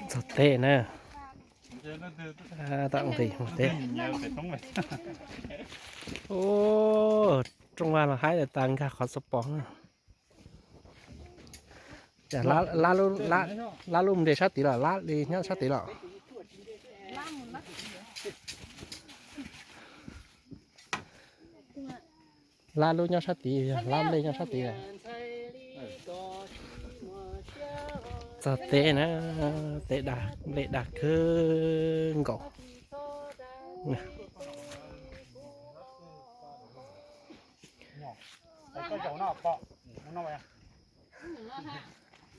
Txog teb na. Tam nqis mus teb. Rooj vag los haib tas nkag qhov xov pos na. Lab lub npe sab tid los lab li nyob sab tid los. Lab lub nyob sab tid, lab nplej nyob sab tid. Txog teb na, teb dag, nplej dag kawg nkaus.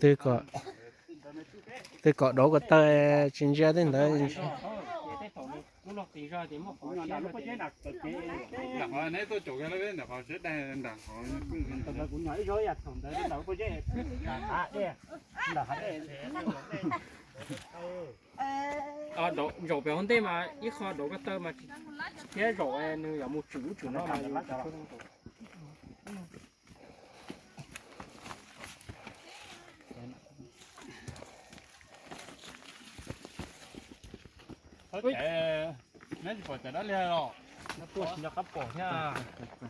Twb kom dov ko taw tsis ntsia tej ntawd. Zaum pem hauv ntej mas ib qho dov ko taw mas thiab zaum nws yuav mus tshwm lub tshwm no mas yus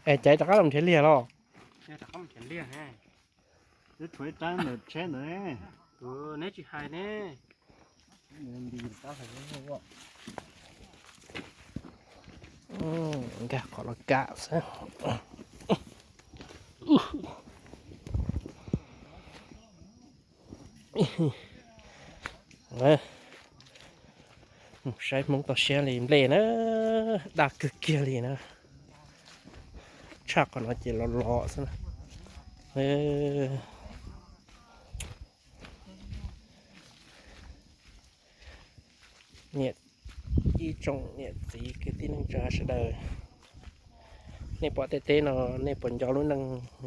Es caiv rov qab los nrhiav liag los? Tshuav ib rab ntawm tsheb ntawd ne. Neb tsis hais ne. Nkag qhov los kam xwb. Mus saib Hmoob toj siab li nplej na, dag kawg kiag li na. Tshaj qhov no ces los los xwb na. Niam, ib tsoom niam txiv kwv tij neej tsa sawv daws, nej pom tej teb no nej puas nco lub neej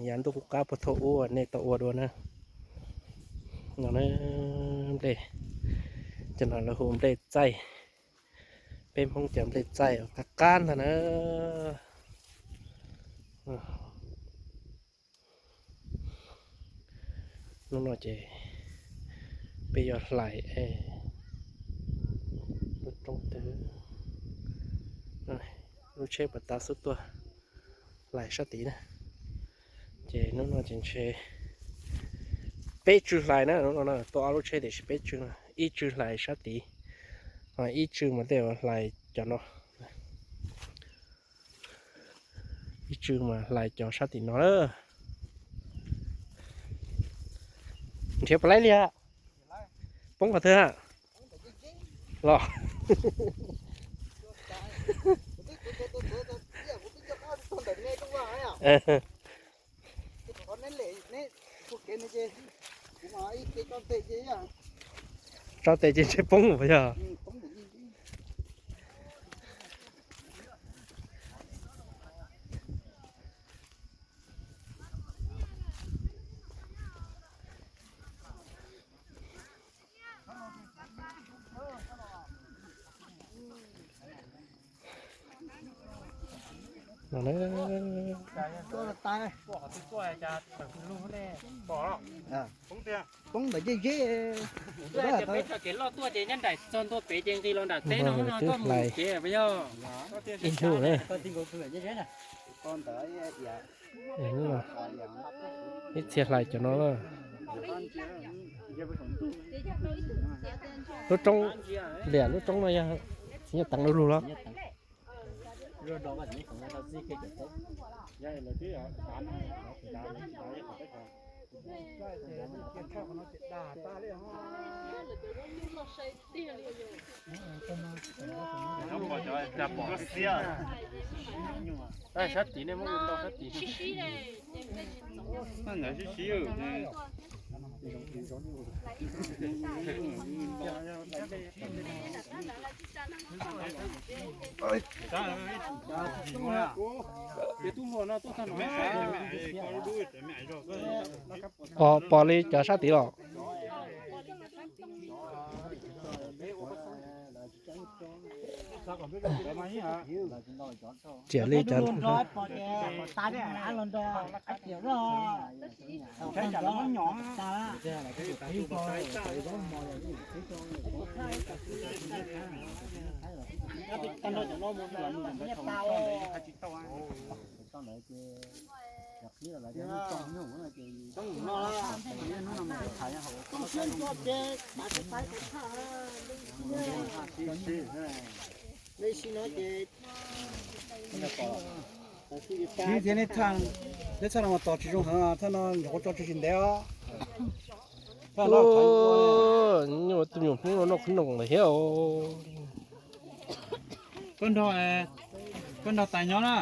yav ntuj qub qab puag thaum ub nej tau ua dua na? No na, nplej, cov no lawv hu nplej txaij. Peb Hmoob cov nplej txaij qab qab ntag na. Hnub no ces peb yuav hlais lub roob twg, lub tsheb puas tav xub tuaj hlais sab tid na. Ces hnub no ces ntshe peb tswg hlais na, hnub no tuaj ob lub tsheb tiam sis peb tswg, ib tswg hlais sab tid, ib tswg mas tej hlais cov no, ib tswg mas hlais cov sab tim no lawm. Nrhiav puas laib li a? Poob qhov twg a? Los. Tso tes ces ntshe poob puas yog? Poob ntawm zeb zeb. Peb txoj kev loj tuaj ces nyob nraim txog ntua pem ces nqis los nram teb no, no tuaj mus kev puas yog? Ib hnub na. Ib txhia hlais cov no. Lub roob, liam lub roob no yog txiv Nyiaj Teev lub lug los? Sab tid nej muab ntau sab tid. Pos, pos li cov sab tid los? Tsiam li cov Ib thiab neb txhaj no mas tos tsis zoo heev, txhaj no nyuam qhuav tso tsis tsis ntev os. Nyuam tus nyuam Hmoob no noj qhob noom lawm thiab. Koj nrog, koj nrog tais nyob na.